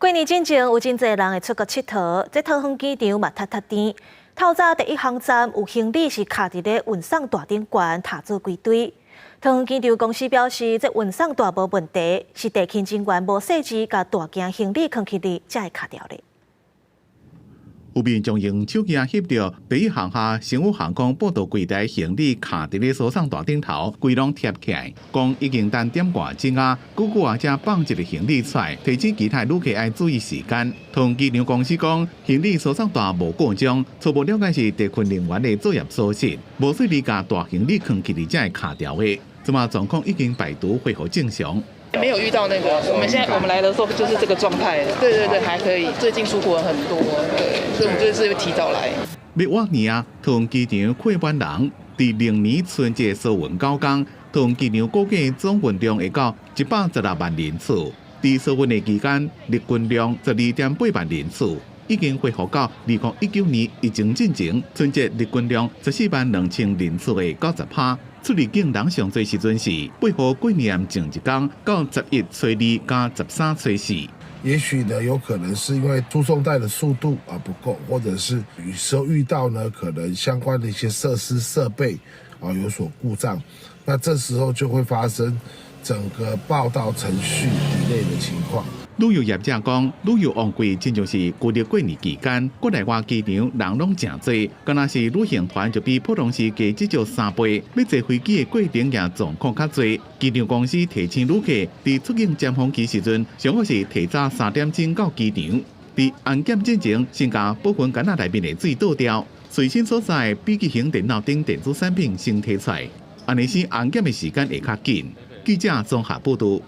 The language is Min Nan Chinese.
過年進前有真濟人會出國𨑨迌，這桃園機場嘛塞塞甜。透早第一航站有行李是卡佇咧運送帶頂懸，卡做規堆。桃園機場公司表示，這運送帶無問題，是地勤人員無細緻共大件行李囥起來，才會卡著咧。有民眾用手機翕著第一航廈星宇航空報到櫃台行李卡佇咧輸送帶頂頭，規攏疊起來，講已經等點外鐘啊，久久啊才放一个行李出來，提醒其他旅客愛注意時間。桃園機場公司講，行李輸送帶無故障，初步了解是地勤人員的作業疏失，無細膩共大行李囥起來才會卡著的。這馬狀況已經排除恢復正常。沒有遇到那個，我們現在我們來的時候就是這個狀態。對對對，還可以。最近出國人很多，對，所以我們這次會提早來。欲活年啊，桃園機場客滿人，佇龍年春節疏運九工，桃園機場估計總運量會到116萬人次。佇疏運的期間，日均量12.8萬人次，已經恢復到2019年疫情進前春節日均量14萬2千人次的90%。出入境人上濟時陣是八號過年前一工到11初二加13初四。也許呢，有可能是因為輸送帶的速度啊不夠，或者是有時候遇到呢可能相關的一些設施設備啊有所故障，那這時候就會發生整個報到程序 delay 的情況。旅遊業者講，旅遊旺季親像是舊曆過年期間，國內外機場人攏誠濟，敢若是旅行團就比普通時加至少3倍，欲坐飛機的過程也狀況較濟。機場公司提醒旅客，佇出境尖峰期時陣，上好是提早3點鐘到機場。佇安檢進前，先共保溫罐仔內面的水倒掉，隨身所在筆記型電腦等電子產品先提出來，按呢使安檢的時間會較緊。記者綜合報導。